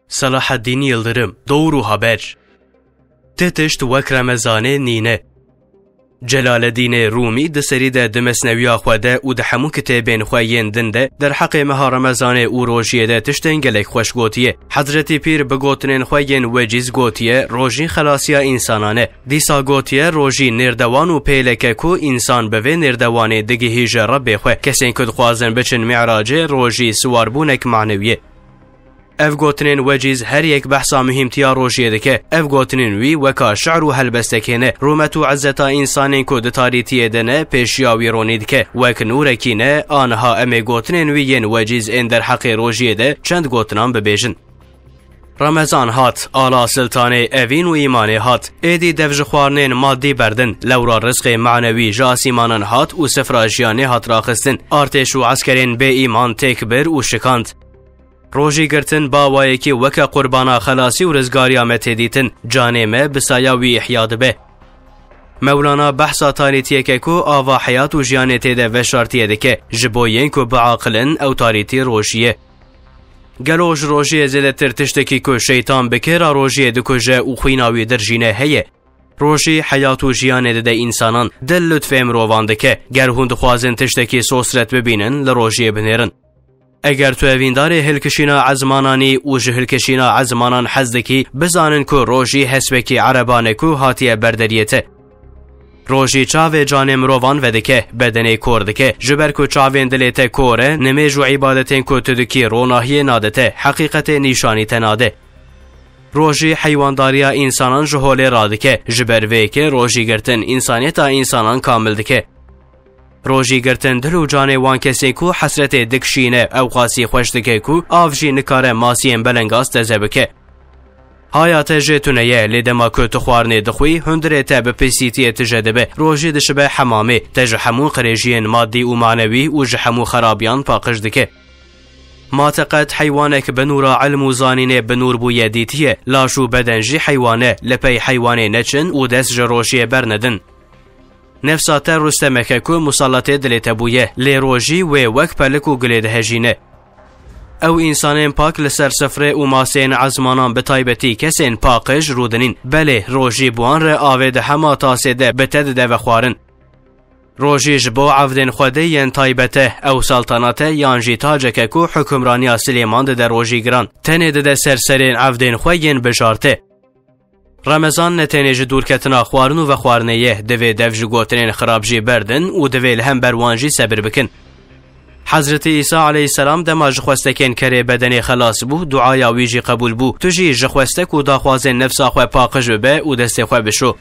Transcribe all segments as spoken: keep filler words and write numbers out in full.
Selahaddîn Yildirim, Dor û Haber. Ti tişt wek Remezanê nîne. Celaleddînê Rûmî di serî de di mesnewiya xwe de û di hemû kitêbên xwe yên din de derheqê meha Remezanê û rojiyê de tiştên gelek xweş gotiye. Hezretî Pîr bi gotinên xwe yên wecîz gotiye, rojî xelasiya însanan e. Dîsa gotiye, rojî nêrdewan û pêlek e ku însan bi vê nêrdewanê digihîje Rebbê xwe. Kesên ku dixwazin biçin Mi'racê, rojî siwarbûnek manewî ye. Ev gotinên wecîz her yek behsa muhîmtiya rojiyê dike. Ev gotinên wî weka şi'r û helbestekê ne. Rûmet û izzeta însanên ku di tarîtiyê de ne, pêşiya wî ronî dike. Wek nûrekî ne, aniha em ê gotinên wî yên wecîz ên derheqê rojiyê de çend gotinan bibêjin. Remezan hat, ala siltanê evîn û îmanê hat. Êdî dev ji xwarinên madî berdin, lewra rizqê manewî ji asîmanan hat û sifra jiyanê hat raxistin. Artêş û eskerên bê îman têk bir û şikand. Rojî girtin bawayekî weke qurbana xelasî û rizgariya me tê dîtin, canê me bi saya wî ihya dibe. Mewlana behsa tarîtiyeke ku ava heyat û jiyanê tê de veşartiye dike, ji bo yên ku biaqilin ew tarîtî rojî ye. Gelo ji rojiyê zêdetir tiştekî ku şeytan bi kêra rojiyê dikuje û xwîna wî dirjîne heye? Rojî heyat û jiyanê dide însanan, dil lutfê mirovan dike. Ger hûn dixwazin tiştekî sosret bibînin, li rojiyê binêrin. Eger tu evîndarê hilkişîna ezmanan î û ji hilkişîna ezmanan hez dikî, bizanin ku rojî hesbekî ereban e ku hatiye ber deriyê te. Rojî çavê canê mirovan vedike, bedenê kor dike, ji ber ku çavên dilê te kor e, nimêj û îbadetên ku tu dikî ronahiyê nade te, heqîqetê nîşanî te nade. Rojî heywandariya însanan ji holê radike, ji ber vê yekê rojî girtin însaniyeta însanan kamil dike. Rojî girtin dil û canê wan kesên ku hesretê dikişîne, ew qasî xweş dike ku av jî nikare masiyên belengaz teze bike. Haya te jê tune ye, lê dema ku tu xwarinê dixwî, hundirê te bi pisîtiyê tije dibe. Rojî dişibe hemamê, te ji hemû qirêjiyên madî û manewî û ji hemû xerabiyan paqij dike. Ma te qet heywanek bi nûra ilm û zanînê bi nûr bûye dîtiye? Laş û beden jî heywan e, li pey heywanê neçin û dest ji rojiyê bernedin. Nefsa te rustemeke ku musallatê dilê te bûye, lê rojî wê wek pelik û gulê dihejîne. Ew însanên pak li ser sifrê û maseyên ezmanan, bi taybetî kesên paqij rûdinîn. Belê, rojî bi wan re avê di hema tasê de bi te dide vexwarin. Rojî ji bo evdên Xwedê yên taybet e, ew saltanat e yan jî tacek e ku hukimraniya Silêman dide rojîgiran. Tenê dide ser serên evdên xwe yên bijarte. Remezan ne tenê ji dûrketina xwarin û vexwarinê ye, divê dev ji gotinên xirab jî berdin û divê li hember wan jî sebir bikin. Hezretî Îsa aleyhisselam dema ji xwestekên kerê bedenê xelas bû, duaya wî jî qebûl bû. Tu jî ji xwestek û daxwazên nefsa xwe paqij bibe û destê xwe bişo.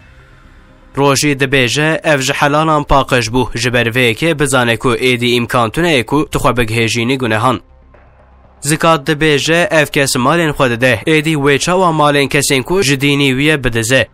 Rojî dibêje, ev ji helalan paqij bû, ji ber vê yekê bizane ku êdî îmkan tune ye ku tu xwe bigihêjînî gunehan. Zikat dibêje, ev kes malên xwe dide, êdî wê çawa malên kesên ku ji dînî wî ye bidize?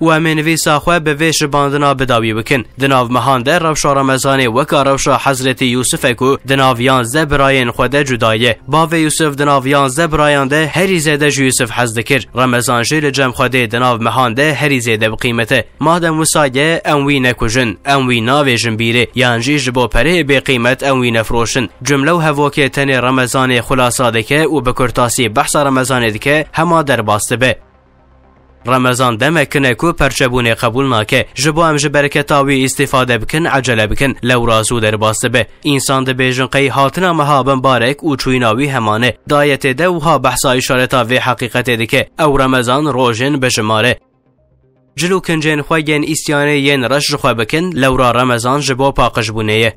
Û em ê nivîsa xwe bi vê şibandina bi dawî bikin. Di nav mehan de rewşa Remezanê weka rewşa Hezretî Yûsif e ku di nav yanzdeh birayên xwe de cuda ye. Bavê Yûsif di nav yanzdeh birayan de herî zêde ji Yûsif hez dikir. Remezan jî li cem Xwedê di nav mehan de herî zêde bi qîmet e. Madem wisa ye, em wî nekujin, em wî navêjin bîrê, yan jî ji bo pereyê bêqîmet em wî nefroşin. Cumle û hevokê tenê Remezanê xulasa dike û bi kurtasî behsa Remezanê dike, hema derbas dibe. Remezan demek kin e ku perçebûnê qebûl nake. Ji bo em ji bereketa wî îstîfade bikin, ecele bikin, lewra zû derbas dibe. Însan dibêjin qey hatina meha bimbarek û çûyîna wî heman e. Di ayetê de wiha behsa îşareta vê heqîqetê dike, ew Remezan rojên bijimar e. Cil û kincên xwe yên îsyanê yên reş ji xwe bikin, lewra Remezan ji bo paqijbûnê ye.